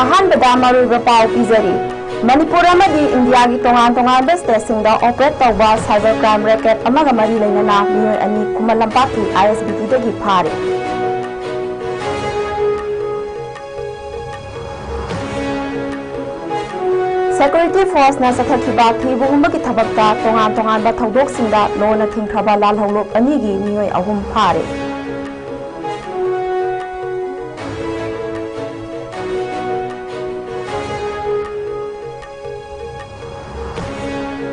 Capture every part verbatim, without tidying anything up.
ꯑꯍꯥꯟꯕꯗ ꯃꯔꯨꯑꯣꯏꯕ ꯄꯥꯎ ꯄꯤꯖꯔꯤ꯫ ꯃꯅꯤꯄꯨꯔ ꯑꯃꯗꯤ ꯏꯟꯗꯤꯌꯥꯒꯤ ꯇꯣꯉꯥꯟ ꯇꯣꯉꯥꯟꯕ ꯁ꯭ꯇꯦꯠꯁꯤꯡꯗ ꯑꯣꯄꯔꯦꯠ ꯇꯧꯕ ꯁꯥꯏꯕꯔ ꯀ꯭ꯔꯥꯏꯝ ꯔꯦꯀꯦꯠ ꯑꯃꯒ ꯃꯔꯤ ꯂꯩꯅꯅ ꯃꯤꯑꯣꯏ ꯑꯅꯤ ꯈꯨꯃꯟ ꯂꯝꯄꯥꯛꯀꯤ ꯑꯥꯏ ꯑꯦꯁ ꯕꯤ ꯇꯤꯗꯒꯤ ꯐꯥꯔꯦ꯫ ꯁꯦꯀ꯭ꯌꯨꯔꯤꯇꯤ ꯐꯣꯔꯁꯅ ꯆꯠꯊꯈꯤꯕ ꯊꯤꯕ ꯍꯨꯝꯕꯒꯤ ꯊꯕꯛꯇ ꯇꯣꯉꯥꯟ ꯇꯣꯉꯥꯟꯕ ꯊꯧꯗꯣꯛꯁꯤꯡꯗ ꯂꯣꯟꯅ ꯊꯤꯡꯈ꯭ꯔꯕ ꯂꯥꯜꯍꯧꯂꯨꯞ ꯑꯅꯤꯒꯤ ꯃꯤꯑꯣꯏ ꯑꯍꯨꯝ ꯐꯥꯔꯦ꯫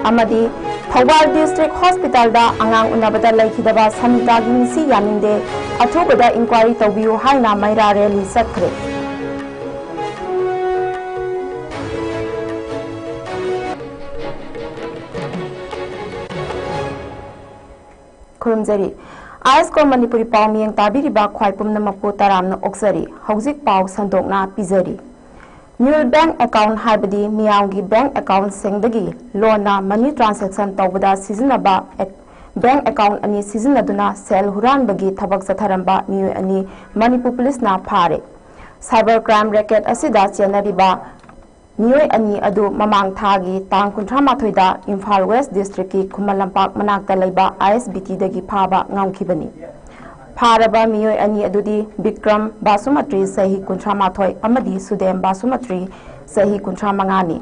ꯑꯃꯗꯤ ꯊꯧꯕꯥꯜ ꯗꯤꯁꯇ꯭ꯔꯤꯛ ꯍꯣꯁꯄꯤꯇꯥꯜꯗ ꯑꯉꯥꯡ ꯎꯅꯕꯗ ꯂꯩꯈꯤꯗꯕ ꯁꯃꯤꯇꯥꯒꯤ ꯃꯤꯠꯁꯤ ꯌꯥꯅꯤꯡꯗꯦ, ꯑꯊꯨꯕꯗ ꯏꯟꯀ꯭ꯋꯥꯏꯔꯤ ꯇꯧꯕꯤꯌꯨ ꯍꯥꯏꯅ ꯃꯩꯔꯥ ꯔꯦꯂꯤ ꯆꯠꯈ꯭ꯔꯦ꯫ ꯈꯨꯔꯨꯝꯖꯔꯤ꯫ ꯑꯥꯏ ꯑꯦꯁ ꯀꯣ ꯃꯅꯤꯄꯨꯔꯤ ꯄꯥꯎ ꯃꯤꯌꯦꯡ ꯇꯥꯕꯤꯔꯤꯕ ꯈ꯭ꯋꯥꯏ ꯄꯨꯝꯅꯃꯛꯄꯨ ꯇꯔꯥꯝꯅ ꯑꯣꯛꯆꯔꯤ꯫ ꯍꯧꯖꯤꯛ ꯄꯥꯎ ꯁꯟꯗꯣꯛꯅ ꯄꯤꯖꯔꯤ꯫ ꯃ꯭ꯌꯨꯜ ꯕꯦꯡꯛ ꯑꯦꯀꯥꯎꯟꯠ ꯍꯥꯏꯕꯗꯤ ꯃꯤꯌꯥꯝꯒꯤ ꯕꯦꯡꯛ ꯑꯦꯀꯥꯎꯟꯠꯁꯤꯡꯗꯒꯤ ꯂꯣꯟꯅ ꯃꯅꯤ ꯇ꯭ꯔꯥꯟꯁꯦꯛꯁꯟ ꯇꯧꯕꯗ ꯁꯤꯖꯤꯟꯅꯕ ꯑꯦꯛ-, ꯕꯦꯡꯛ ꯑꯦꯀꯥꯎꯟꯠ ꯑꯅꯤ ꯁꯤꯖꯤꯟꯅꯗꯨꯅ ꯁꯦꯜ ꯍꯨꯔꯥꯟꯕꯒꯤ ꯊꯕꯛ ꯆꯠꯊꯔꯝꯕ ꯃꯤꯑꯣꯏ ꯑꯅꯤ ꯃꯅꯤꯄꯨꯔ ꯄꯨꯂꯤꯁꯅ ꯐꯥꯔꯦ꯫ ꯁꯥꯏꯕꯔ ꯀ꯭ꯔꯥꯏꯝ ꯔꯦꯀꯦꯠ ꯑꯁꯤꯗ ꯆꯦꯟꯅꯔꯤꯕ ꯃꯤꯑꯣꯏ ꯑꯅꯤ ꯑꯗꯨ ꯃꯃꯥꯡ ꯊꯥꯒꯤ ꯇꯥꯡ ꯀꯨꯟꯊ꯭ꯔꯥ ꯃꯥꯊꯣꯏꯗ ꯏꯝꯐꯥꯜ ꯋꯦꯁ ꯗꯤꯁꯇ꯭ꯔꯤꯛꯀꯤ ꯈꯨꯃꯟ ꯂꯝꯄꯥꯛ ꯃꯅꯥꯛꯇ ꯂꯩꯕ ꯑꯥꯏ ꯑꯦꯁ ꯕꯤ ꯇꯤꯗꯒꯤ ꯐꯥꯕ ꯉꯝꯈꯤꯕꯅꯤ꯫ ꯐꯥꯔꯕ ꯃꯤꯑꯣꯏ ꯑꯅꯤ ꯑꯗꯨꯗꯤ ꯕꯤꯀ꯭ꯔꯝ ꯕꯥꯁꯨꯃꯇ꯭ꯔꯤ, ꯆꯍꯤ ꯀꯨꯟꯊ꯭ꯔꯥ ꯃꯥꯊꯣꯏ, ꯑꯃꯗꯤ ꯁꯨꯗꯦꯝ ꯕꯥꯁꯨꯃꯇ꯭ꯔꯤ, ꯆꯍꯤ ꯀꯨꯟꯊ꯭ꯔꯥ ꯃꯉꯥꯅꯤ꯫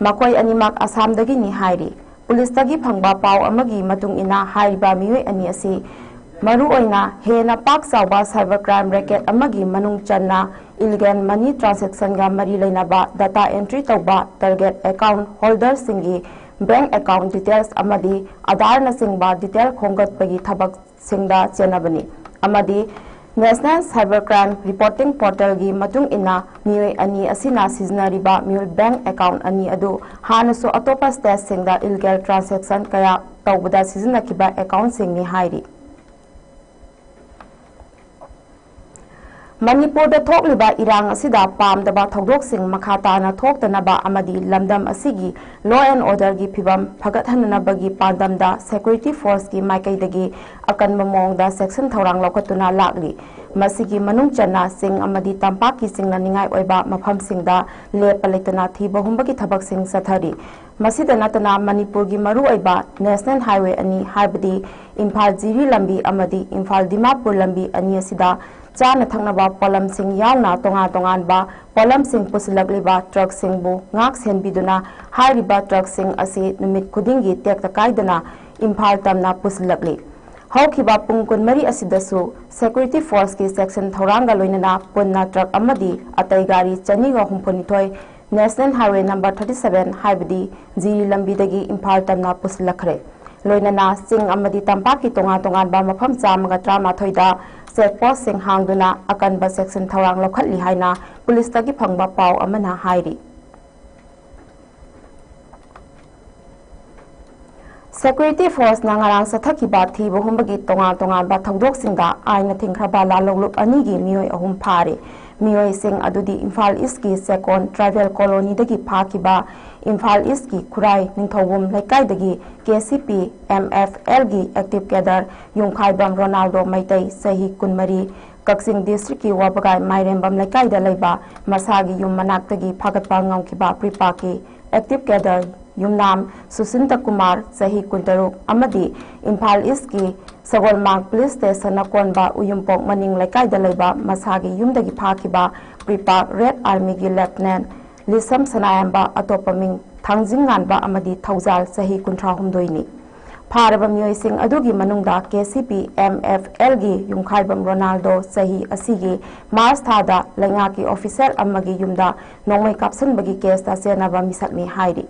ꯃꯈꯣꯏ ꯑꯅꯤꯃꯛ ꯑꯁꯥꯝꯗꯒꯤꯅꯤ ꯍꯥꯏꯔꯤ꯫ ꯄꯨꯂꯤꯁꯇꯒꯤ ꯐꯪꯕ ꯄꯥꯎ ꯑꯃꯒꯤ ꯃꯇꯨꯡ ꯏꯟꯅ, ꯍꯥꯏꯔꯤꯕ ꯃꯤꯑꯣꯏ ꯑꯅꯤ ꯑꯁꯤ ꯃꯔꯨꯑꯣꯏꯅ ꯍꯦꯟꯅ ꯄꯥꯛ ꯆꯥꯎꯕ ꯁꯥꯏꯕꯔ ꯀ꯭ꯔꯥꯏꯝ ꯔꯦꯀꯦꯠ ꯑꯃꯒꯤ ꯃꯅꯨꯡ ꯆꯟꯅ ꯏꯂꯤꯒꯦꯜ ꯃꯅꯤ ꯇ꯭ꯔꯥꯟꯁꯦꯛꯁꯟꯒ ꯃꯔꯤ ꯂꯩꯅꯕ ꯗꯇꯥ ꯑꯦꯟꯇ꯭ꯔꯤ ꯇꯧꯕ, ꯇꯥꯔꯒꯦꯠ ꯑꯦꯀꯥꯎꯟꯠ ꯍꯣꯜꯗꯔꯁꯤꯡꯒꯤ ꯕꯦꯡꯛ ꯑꯦꯀꯥꯎꯟꯠ ꯗꯤꯇꯦꯜꯁ ꯑꯃꯗꯤ ꯑꯥꯙꯥꯔꯅꯆꯤꯡꯕ ꯗꯤꯇꯦꯜ ꯈꯣꯝꯒꯠꯄꯒꯤ ꯊꯕꯛꯁꯤꯡꯗ ꯆꯦꯟꯅꯕꯅꯤ꯫ ꯑꯃꯗꯤ ꯅꯦꯁꯅꯦꯜ ꯁꯥꯏꯕꯔ ꯀ꯭ꯔꯥꯏꯝ ꯔꯤꯄꯣꯔꯇꯤꯡ ꯄꯣꯔꯇꯦꯜꯒꯤ ꯃꯇꯨꯡ ꯏꯟꯅ, ꯃꯤꯑꯣꯏ ꯑꯅꯤ ꯑꯁꯤꯅ ꯁꯤꯖꯤꯟꯅꯔꯤꯕ ꯃ꯭ꯌꯨꯜ ꯕꯦꯡꯛ ꯑꯦꯀꯥꯎꯟꯠ ꯑꯅꯤ ꯑꯗꯨ ꯍꯥꯟꯅꯁꯨ ꯑꯇꯣꯞꯄ ꯁ꯭ꯇꯦꯠꯁꯤꯡꯗ ꯏꯂꯤꯒꯦꯜ ꯇ꯭ꯔꯥꯟꯁꯦꯛꯁꯟ ꯀꯌꯥ ꯇꯧꯕꯗ ꯁꯤꯖꯤꯟꯅꯈꯤꯕ ꯑꯦꯀꯥꯎꯟꯠꯁꯤꯡꯅꯤ ꯍꯥꯏꯔꯤ꯫ ꯃꯅꯤꯄꯨꯔꯗ ꯊꯣꯛꯂꯤꯕ ꯏꯔꯥꯡ ꯑꯁꯤꯗ ꯄꯥꯝꯗꯕ ꯊꯧꯗꯣꯛꯁꯤꯡ ꯃꯈꯥ ꯇꯥꯅ ꯊꯣꯛꯇꯅꯕ ꯑꯃꯗꯤ ꯂꯝꯗꯝ ꯑꯁꯤꯒꯤ law and orderꯒꯤ ꯐꯤꯕꯝ ꯐꯒꯠꯍꯟꯅꯕꯒꯤ ꯄꯥꯟꯗꯝꯗ security forceꯀꯤ ꯃꯥꯏꯀꯩꯗꯒꯤ ꯑꯀꯟꯕ ꯃꯑꯣꯡꯗ ꯆꯦꯛꯁꯤꯟ ꯊꯧꯔꯥꯡ ꯂꯧꯈꯠꯇꯨꯅ ꯂꯥꯛꯂꯤ꯫ ꯃꯁꯤꯒꯤ ꯃꯅꯨꯡ ꯆꯟꯅ ꯆꯤꯡ ꯑꯃꯗꯤ ꯇꯝꯄꯥꯛꯀꯤ ꯆꯤꯡꯅꯅꯤꯡꯉꯥꯏ ꯑꯣꯏꯕ ꯃꯐꯝꯁꯤꯡꯗ ꯂꯦꯞꯄ ꯂꯩꯇꯅ ꯊꯤꯕ ꯍꯨꯝꯕꯒꯤ ꯊꯕꯛꯁꯤꯡ ꯆꯠꯊꯔꯤ꯫ ꯃꯁꯤꯗ ꯅꯠꯇꯅ ꯃꯅꯤꯄꯨꯔꯒꯤ ꯃꯔꯨꯑꯣꯏꯕ national highway ꯑꯅꯤ, ꯍꯥꯏꯕꯗꯤ ꯏꯝꯐꯥꯜ ꯖꯤꯔꯤ ꯂꯝꯕꯤ ꯑꯃꯗꯤ ꯏꯝꯐꯥꯜ ꯗꯤꯃꯥꯄꯨꯔ ꯂꯝꯕꯤ ꯑꯅꯤ ꯑꯁꯤꯗ ꯆꯥꯅ ꯊꯛꯅꯕ ꯄꯣꯠꯂꯝꯁꯤꯡ ꯌꯥꯎꯅ ꯇꯣꯉꯥꯟ ꯇꯣꯉꯥꯟꯕ ꯄꯣꯠꯂꯝꯁꯤꯡ ꯄꯨꯁꯤꯜꯂꯛꯂꯤꯕ ꯇ꯭ꯔꯛꯁꯤꯡꯕꯨ ꯉꯥꯛ ꯁꯦꯟꯕꯤꯗꯨꯅ ꯍꯥꯏꯔꯤꯕ ꯇ꯭ꯔꯛꯁꯤꯡ ꯑꯁꯤ ꯅꯨꯃꯤꯠ ꯈꯨꯗꯤꯡꯒꯤ ꯇꯦꯛꯇ ꯀꯥꯏꯗꯅ ꯏꯝꯐꯥꯜ ꯇꯝꯅ ꯄꯨꯁꯤꯜꯂꯛꯂꯤ꯫ ꯍꯧꯈꯤꯕ ꯄꯨꯡ ꯀꯨꯟꯃꯔꯤ ꯑꯁꯤꯗꯁꯨ security forceꯀꯤ ꯆꯦꯛꯁꯤꯟ ꯊꯧꯔꯥꯡꯒ ꯂꯣꯏꯅꯅ ꯄꯨꯟꯅ ꯇ꯭ꯔꯛ ꯑꯃꯗꯤ ꯑꯇꯩ ꯒꯥꯔꯤ ꯆꯅꯤꯒ ꯍꯨꯝꯐꯨꯅꯤꯊꯣꯏ national highway number thirty seven, ꯍꯥꯏꯕꯗꯤ ꯖꯤꯔꯤ ꯂꯝꯕꯤꯗꯒꯤ ꯏꯝꯐꯥꯜ ꯇꯝꯅ ꯄꯨꯁꯤꯜꯂꯛꯈ꯭ꯔꯦ꯫ ꯂꯣꯏꯅꯅ ꯆꯤꯡ ꯑꯃꯗꯤ ꯇꯝꯄꯥꯛꯀꯤ ꯇꯣꯉꯥꯟ ꯇꯣꯉꯥꯟꯕ ꯃꯐꯝ ꯆꯥꯝꯃꯒ ꯇꯔꯥꯃꯥꯊꯣꯏꯗ check postꯁꯤꯡ ꯍꯥꯡꯗꯨꯅ ꯑꯀꯟꯕ ꯆꯦꯛꯁꯤꯟ ꯊꯧꯔꯥꯡ ꯂꯧꯈꯠꯂꯤ ꯍꯥꯏꯅ ꯄꯨꯂꯤꯁꯇꯒꯤ ꯐꯪꯕ ꯄꯥꯎ ꯑꯃꯅ ꯍꯥꯏꯔꯤ꯫ Security forceꯅ ꯉꯔꯥꯡ ꯆꯠꯊꯈꯤꯕ ꯊꯤꯕ ꯍꯨꯝꯕꯒꯤ ꯇꯣꯉꯥꯟ ꯇꯣꯉꯥꯟꯕ ꯊꯧꯗꯣꯛꯁꯤꯡꯗ ꯑꯥꯏꯟꯅ ꯊꯤꯡꯈ꯭ꯔꯕ ꯂꯥꯜꯂꯧꯂꯨꯞ ꯑꯅꯤꯒꯤ ꯃꯤꯑꯣꯏ ꯑꯍꯨꯝ ꯐꯥꯔꯦ꯫ ꯃꯤꯑꯣꯏꯁꯤꯡ ꯑꯗꯨꯗꯤ ꯏꯝꯐꯥꯜ ꯏꯁꯀꯤ ꯆꯦꯛꯀꯣꯟ tribal colonyꯗꯒꯤ ꯐꯥꯈꯤꯕ ꯏꯝꯐꯥꯜ ꯏꯁꯀꯤ ꯈꯨꯔꯥꯏ ꯅꯤꯡꯊꯧꯕꯨꯝ ꯂꯩꯀꯥꯏꯗꯒꯤ KCP MFLꯒꯤ active cadre Yumkhaibam Ronaldo Meitei, ꯆꯍꯤ ꯀꯨꯟꯃꯔꯤ, ꯀꯛꯆꯤꯡ districtꯀꯤ ꯋꯥꯕꯒꯥꯏ ꯃꯥꯏꯔꯦꯝꯕꯝ ꯂꯩꯀꯥꯏꯗ ꯂꯩꯕ ꯃꯁꯥꯒꯤ ꯌꯨꯝ ꯃꯅꯥꯛꯇꯒꯤ ꯐꯥꯒꯠꯄ ꯉꯝꯈꯤꯕ ꯄ꯭ꯔꯤꯄꯥꯛꯀꯤ active cadre ꯌꯨꯝꯅꯥꯝ ꯁꯨꯁꯤꯟꯇ ꯀꯨꯃꯥꯔ, ꯆꯍꯤ ꯀꯨꯟꯇꯔꯨꯛ, ꯑꯃꯗꯤ ꯏꯝꯐꯥꯜ ꯏꯁꯀꯤ ꯁꯒꯣꯜꯃꯥꯡ police stationꯅ ꯀꯣꯟꯕ ꯎꯌꯨꯝꯄꯣꯛ ꯃꯅꯤꯡ ꯂꯩꯀꯥꯏꯗ ꯂꯩꯕ ꯃꯁꯥꯒꯤ ꯌꯨꯝꯗꯒꯤ ꯐꯥꯈꯤꯕ ꯄ꯭ꯔꯤꯄꯥꯛ Red Armyꯒꯤ Lieutenant ꯂꯤꯁꯝ ꯁꯅꯥꯌꯥꯝꯕ, ꯑꯇꯣꯞꯄ ꯃꯤꯡ ꯊꯥꯡꯖꯤꯡ ꯉꯥꯟꯕ ꯑꯃꯗꯤ ꯊꯧꯖꯥꯜ, ꯆꯍꯤ ꯀꯨꯟꯊ꯭ꯔꯥ ꯍꯨꯝꯗꯣꯏꯅꯤ꯫ ꯐꯥꯔꯕ ꯃꯤꯑꯣꯏꯁꯤꯡ ꯑꯗꯨꯒꯤ ꯃꯅꯨꯡꯗ KCP MFLꯒꯤ ꯌꯨꯝꯈꯥꯏꯕꯝ ꯔꯣꯅꯥꯜꯗꯣ, ꯆꯍꯤ ꯑꯁꯤꯒꯤ March ꯊꯥꯗ ꯂꯩꯉꯥꯛꯀꯤ officer ꯑꯃꯒꯤ ꯌꯨꯝꯗ ꯅꯣꯡꯃꯩ ꯀꯥꯞꯁꯤꯟꯕꯒꯤ caseꯇ ꯆꯦꯟꯅꯕ ꯃꯤꯁꯛꯅꯤ ꯍꯥꯏꯔꯤ꯫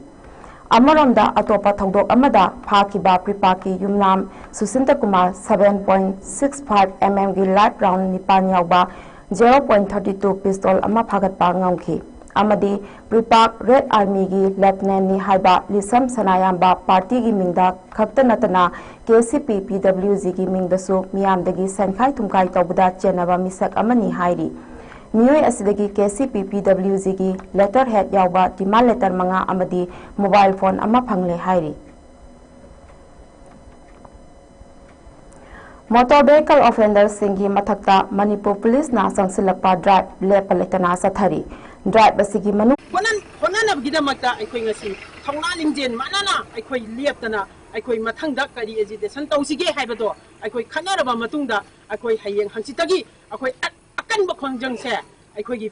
ꯑꯃꯔꯣꯝꯗ, ꯑꯇꯣꯞꯄ ꯊꯧꯗꯣꯛ ꯑꯃꯗ ꯐꯥꯈꯤꯕ ꯄ꯭ꯔꯤꯄꯥꯛꯀꯤ ꯌꯨꯝꯅꯥꯝ ꯁꯨꯁꯤꯟꯇ Kumar seven point six five mmꯒꯤ live round ꯅꯤꯄꯥꯟ ꯌꯥꯎꯕ zero point thirty two pistol ꯑꯃ ꯐꯥꯒꯠꯄ ꯉꯝꯈꯤ꯫ ꯑꯃꯗꯤ ꯄ꯭ꯔꯤꯄꯥꯛ ꯔꯦꯗ ꯑꯥꯔꯃꯤꯒꯤ ꯂꯦꯐꯇꯤꯅꯦꯟꯠꯅꯤ ꯍꯥꯏꯕ ꯂꯤꯁꯝ ꯁꯅꯥꯌꯥꯝꯕ ꯄꯥꯔꯇꯤꯒꯤ ꯃꯤꯡꯗ ꯈꯛꯇ ꯅꯠꯇꯅ ꯀꯦ ꯁꯤ ꯄꯤ ꯄꯤ ꯗꯕ꯭ꯂꯤꯎ ꯖꯤꯒꯤ ꯃꯤꯡꯗꯁꯨ ꯃꯤꯌꯥꯝꯗꯒꯤ ꯁꯦꯟꯈꯥꯏ ꯊꯨꯝꯈꯥꯏ ꯇꯧꯕꯗ ꯆꯦꯟꯅꯕ ꯃꯤꯁꯛ ꯑꯃꯅꯤ ꯍꯥꯏꯔꯤ꯫ ꯃꯤꯑꯣꯏ ꯑꯁꯤꯗꯒꯤ ꯀꯦ ꯁꯤ ꯄꯤ ꯄꯤ ꯗꯕ꯭ꯂꯤꯎ ꯖꯤꯒꯤ ꯂꯦꯇꯔ ꯍꯦꯗ ꯌꯥꯎꯕ ꯗꯤꯃꯥꯟ ꯂꯦꯇꯔ ꯃꯉꯥ ꯑꯃꯗꯤ ꯃꯣꯕꯥꯏꯜ ꯐꯣꯟ ꯑꯃ ꯐꯪꯂꯦ ꯍꯥꯏꯔꯤ꯫ ꯃꯣꯇꯣꯔ ꯚꯦꯍꯤꯀꯜ ꯑꯣꯐꯦꯟꯗꯔꯁꯤꯡꯒꯤ ꯃꯊꯛꯇ ꯃꯅꯤꯄꯨꯔ ꯄꯨꯂꯤꯁꯅ ꯆꯪꯁꯤꯜꯂꯛꯄ ꯗ꯭ꯔꯥꯏꯚ ꯂꯦꯞꯄ ꯂꯩꯇꯅ ꯆꯠꯊꯔꯤ꯫ ꯗ꯭ꯔꯥꯏꯚ ꯑꯁꯤꯒꯤ ꯃꯅꯨꯡ ꯍꯣꯠꯅ-, ꯍꯣꯠꯅꯅꯕꯒꯤꯗꯃꯛꯇ ꯑꯩꯈꯣꯏ ꯉꯁꯤ ꯊꯧꯅꯥ ꯂꯤꯡꯖꯦꯜ ꯃꯥꯟꯅꯅ ꯑꯩꯈꯣꯏ ꯂꯦꯞꯇꯅ ꯑꯩꯈꯣꯏ ꯃꯊꯪꯗ ꯀꯔꯤ ꯑꯦꯖꯤꯇꯦꯁꯟ ꯇꯧꯁꯤꯒꯦ ꯍꯥꯏꯕꯗꯣ ꯑꯩꯈꯣꯏ ꯈꯟꯅꯔꯕ ꯃꯇꯨꯡꯗ ꯑꯩꯈꯣꯏ ꯍꯌꯦꯡ ꯍꯪꯆꯤꯠꯇꯒꯤ ꯑꯩꯈꯣꯏ ꯑ-, ꯑꯀꯟꯕ ꯈꯣꯡꯖꯪꯁꯦ ꯑꯩꯈꯣꯏꯒꯤ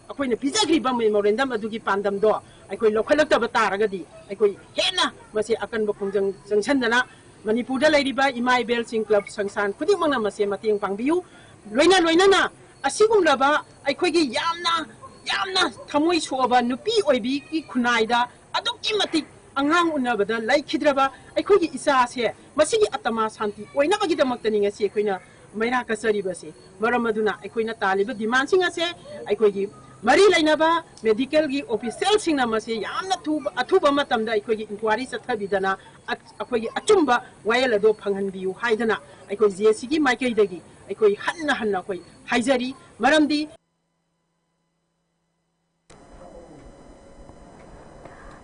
ꯑꯩꯈꯣꯏꯅ ꯄꯤꯖꯈ꯭ꯔꯤꯕ ꯃꯦꯃꯣꯔꯦꯟꯗꯝ ꯑꯗꯨꯒꯤ ꯄꯥꯟꯗꯝꯗꯣ ꯑꯩꯈꯣꯏ ꯂꯧꯈꯠꯂꯛꯇꯕ ꯇꯥꯔꯒꯗꯤ ꯑꯩꯈꯣꯏ ꯍꯦꯟꯅ ꯃꯁꯤ ꯑꯀꯟꯕ ꯈꯣꯡꯖꯪ ꯆꯪꯁꯤꯟꯗꯅ ꯃꯅꯤꯄꯨꯔꯗ ꯂꯩꯔꯤꯕ ꯏꯃꯥ ꯏꯕꯦꯜꯁꯤꯡ, ꯀ꯭ꯂꯕ, ꯁꯪꯁꯊꯥꯟ ꯈꯨꯗꯤꯡꯃꯛꯅ ꯃꯁꯤ ꯃꯇꯦꯡ ꯄꯥꯡꯕꯤꯌꯨ꯫ ꯂꯣꯏꯅ ꯂꯣꯏꯅꯅ ꯑꯁꯤꯒꯨꯝꯂꯕ ꯑꯩꯈꯣꯏꯒꯤ ꯌꯥꯝꯅ, ꯌꯥꯝꯅ ꯊꯃꯣꯏ ꯁꯣꯛꯑꯕ ꯅꯨꯄꯤ ꯑꯣꯏꯕꯤꯒꯤ ꯈꯨꯟꯅꯥꯏꯗ ꯑꯗꯨꯛꯀꯤ ꯃꯇꯤꯛ ꯑꯉꯥꯡ ꯎꯅꯕꯗ ꯂꯩꯈꯤꯗ꯭ꯔꯕ ꯑꯩꯈꯣꯏꯒꯤ ꯏꯆꯥꯁꯦ ꯃꯁꯤꯒꯤ ꯑꯇꯃꯥ ꯁꯥꯟꯇꯤ ꯑꯣꯏꯅꯕꯒꯤꯗꯃꯛꯇꯅꯤ ꯉꯁꯤ ꯑꯩꯈꯣꯏꯅ ꯃꯩꯔꯥ ꯀꯠꯆꯔꯤꯕꯁꯦ꯫ ꯃꯔꯝ ꯑꯗꯨꯅ ꯑꯩꯈꯣꯏꯅ ꯇꯥꯜꯂꯤꯕ ꯗꯤꯃꯥꯟꯁꯤꯡ ꯑꯁꯦ ꯑꯩꯈꯣꯏꯒꯤ ꯃꯔꯤ ꯂꯩꯅꯕ ꯃꯦꯗꯤꯀꯦꯜꯒꯤ ꯑꯣꯐꯤꯁꯤꯌꯦꯜꯁꯤꯡꯅ ꯃꯁꯤ ꯌꯥꯝꯅ ꯊꯨꯕ, ꯑꯊꯨꯕ ꯃꯇꯝꯗ ꯑꯩꯈꯣꯏꯒꯤ ꯏꯟꯀ꯭ꯋꯥꯔꯤ ꯆꯠꯊꯕꯤꯗꯅ ꯑ-, ꯑꯩꯈꯣꯏꯒꯤ ꯑꯆꯨꯝꯕ ꯋꯥꯌꯦꯜ ꯑꯗꯣ ꯐꯪꯍꯟꯕꯤꯌꯨ ꯍꯥꯏꯗꯅ ꯑꯩꯈꯣꯏ ꯖꯦ ꯑꯦꯁ ꯁꯤꯒꯤ ꯃꯥꯏꯀꯩꯗꯒꯤ ꯑꯩꯈꯣꯏ ꯍꯟꯅ ꯍꯟꯅ ꯑꯩꯈꯣꯏ ꯍꯥꯏꯖꯔꯤ꯫ ꯃꯔꯝꯗꯤ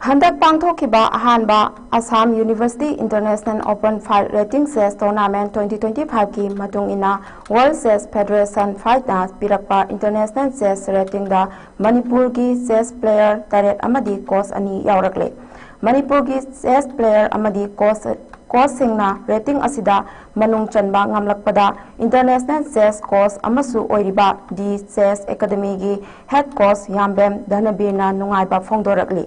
ꯍꯟꯗꯛ ꯄꯥꯡꯊꯣꯛꯈꯤꯕ ꯑꯍꯥꯟꯕ Assam University International Open Fight Rating Chess Tournament twenty twenty-five ꯀꯤ ꯃꯇꯨꯡ ꯏꯟꯅ World Chess Federation, FIDE ꯅ ꯄꯤꯔꯛꯄ International Chess Rating ꯗ ꯃꯅꯤꯄꯨꯔꯒꯤ chess player ꯇꯔꯦꯠ ꯑꯃꯗꯤ coach ꯑꯅꯤ ꯌꯥꯎꯔꯛꯂꯦ꯫ ꯃꯅꯤꯄꯨꯔꯒꯤ chess player ꯑꯃꯗꯤ coach, coach ꯁꯤꯡꯅ rating ꯑꯁꯤꯗ ꯃꯅꯨꯡ ꯆꯟꯕ ꯉꯝꯂꯛꯄꯗ International Chess Coach ꯑꯃꯁꯨ ꯑꯣꯏꯔꯤꯕ The Chess Academy ꯒꯤ head coach ꯌꯥꯝꯕꯦꯝ ꯙꯅꯕꯤꯔꯅ ꯅꯨꯡꯉꯥꯏꯕ ꯐꯣꯡꯗꯣꯔꯛꯂꯤ꯫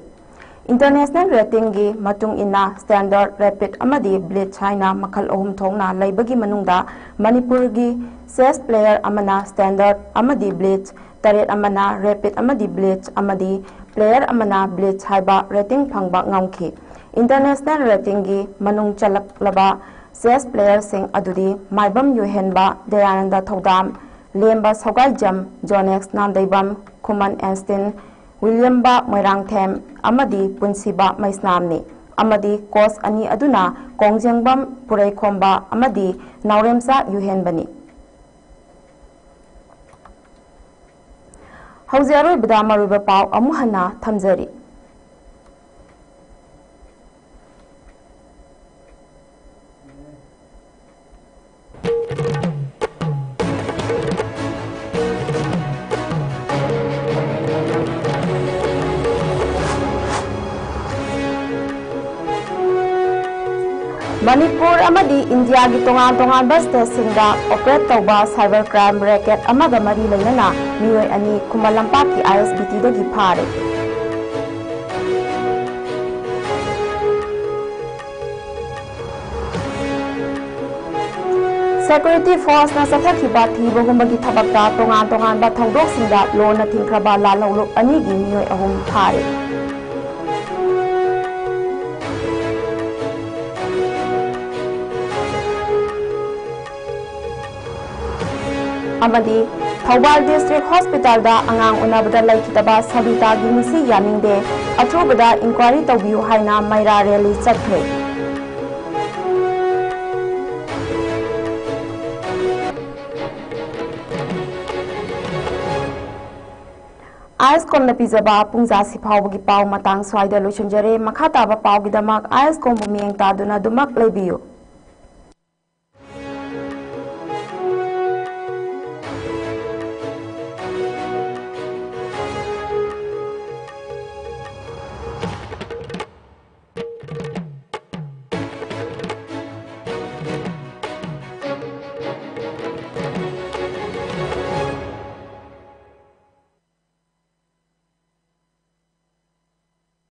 International rating ꯒꯤ ꯃꯇꯨꯡ ꯏꯟꯅ standard, rapid ꯑꯃꯗꯤ blitz ꯍꯥꯏꯅ ꯃꯈꯜ ꯑꯍꯨꯝ ꯊꯣꯛꯅ ꯂꯩꯕꯒꯤ ꯃꯅꯨꯡꯗ ꯃꯅꯤꯄꯨꯔꯒꯤ chess player ꯑꯃꯅ standard ꯑꯃꯗꯤ blitz, ꯇꯔꯦꯠ ꯑꯃꯅ rapid ꯑꯃꯗꯤ blitz ꯑꯃꯗꯤ player ꯑꯃꯅ blitz ꯍꯥꯏꯕ rating ꯐꯪꯕ ꯉꯝꯈꯤ꯫ International rating ꯒꯤ ꯃꯅꯨꯡ ꯆꯜꯂꯛꯂꯕ chess player ꯁꯤꯡ ꯑꯗꯨꯗꯤ ꯃꯥꯏꯕꯝ ꯌꯨꯍꯦꯟꯕ, ꯗꯌꯥꯅꯟꯗ ꯊꯧꯗꯥꯝ, ꯂꯦꯝꯕ ꯁꯧꯒꯥꯏꯖꯝ, ꯖꯣꯅꯦꯛꯁ ꯅꯥꯟꯗꯩꯕꯝ, ꯈꯨꯃꯟ ꯑꯦꯟꯁꯇꯤꯟ, ꯋꯤꯂꯤꯌꯝꯕ ꯃꯣꯏꯔꯥꯡꯊꯦꯝ ꯑꯃꯗꯤ ꯄꯨꯟꯁꯤꯕ ꯃꯩꯁꯅꯥꯝꯅꯤ ꯑꯃꯗꯤ ꯀꯣꯆ ꯑꯅꯤ ꯑꯗꯨꯅ ꯀꯣꯡꯖꯦꯡꯕꯝ ꯄꯨꯔꯩꯈꯣꯝꯕ ꯑꯃꯗꯤ ꯅꯥꯎꯔꯦꯝꯆꯥ ꯌꯨꯍꯦꯟꯕꯅꯤ꯫ ꯍꯧꯖꯤꯛ ꯑꯔꯣꯏꯕꯗ ꯃꯔꯨꯑꯣꯏꯕ ꯄꯥꯎ ꯑꯃꯨꯛ ꯍꯟꯅ ꯊꯝꯖꯔꯤ꯫ ꯃꯅꯤꯄꯨꯔ ꯑꯃꯗꯤ ꯏꯟꯗꯤꯌꯥꯒꯤ ꯇꯣꯉꯥꯟ ꯇꯣꯉꯥꯟꯕ ꯁ꯭ꯇꯦꯠꯁꯤꯡꯗ ꯑꯣꯄꯔꯦꯠ ꯇꯧꯕ ꯁꯥꯏꯕꯔ ꯀ꯭ꯔꯥꯏꯝ ꯔꯦꯀꯦꯠ ꯑꯃꯒ ꯃꯔꯤ ꯂꯩꯅꯅ ꯃꯤꯑꯣꯏ ꯑꯅꯤ ꯈꯨꯃꯟ ꯂꯝꯄꯥꯛꯀꯤ ꯑꯥꯏ ꯑꯦꯁ ꯕꯤ ꯇꯤꯗꯒꯤ ꯐꯥꯔꯦ꯫ ꯁꯦꯀ꯭ꯌꯨꯔꯤꯇꯤ ꯐꯣꯔꯁꯅ ꯆꯠꯊꯈꯤꯕ ꯊꯤꯕꯒꯨꯝꯕꯒꯤ ꯊꯕꯛꯇ ꯇꯣꯉꯥꯟ ꯇꯣꯉꯥꯟꯕ ꯊꯧꯗꯣꯛꯁꯤꯡꯗ ꯂꯣꯟꯅ ꯊꯤꯡꯈ꯭ꯔꯕ ꯂꯥꯜꯍꯧꯂꯨꯞ ꯑꯅꯤꯒꯤ ꯃꯤꯑꯣꯏ ꯑꯍꯨꯝ ꯐꯥꯔꯦ꯫ ꯑꯃꯗꯤ ꯊꯧꯕꯥꯜ ꯗꯤꯁꯇ꯭ꯔꯤꯛ ꯍꯣꯁꯄꯤꯇꯥꯜꯗ ꯑꯉꯥꯡ ꯎꯅꯕꯗ ꯂꯩꯈꯤꯗꯕ ꯁꯕꯤꯇꯥꯒꯤ ꯃꯤꯁꯤ ꯌꯥꯅꯤꯡꯗꯦ, ꯑꯊꯨꯕꯗ ꯏꯟꯀ꯭ꯋꯥꯏꯔꯤ ꯇꯧꯕꯤꯌꯨ ꯍꯥꯏꯅ ꯃꯩꯔꯥ ꯔꯦꯂꯤ ꯆꯠꯈ꯭ꯔꯦ꯫ ꯑꯥꯏ ꯑꯦꯁ ꯀꯣꯝꯅ ꯄꯤꯖꯕ ꯄꯨꯡꯖꯥꯁꯤ ꯐꯥꯎꯕꯒꯤ ꯄꯥꯎ ꯃꯇꯥꯡ ꯁ꯭ꯋꯥꯏꯗ ꯂꯣꯏꯁꯤꯟꯖꯔꯦ꯫ ꯃꯈꯥ ꯇꯥꯕ ꯄꯥꯎꯒꯤꯗꯃꯛ ꯑꯥꯏ ꯑꯦꯁ ꯀꯣꯝꯕꯨ ꯃꯤꯠꯌꯦꯡ ꯇꯥꯗꯨꯅ ꯑꯗꯨꯃꯛ ꯂꯩꯕꯤꯌꯨ꯫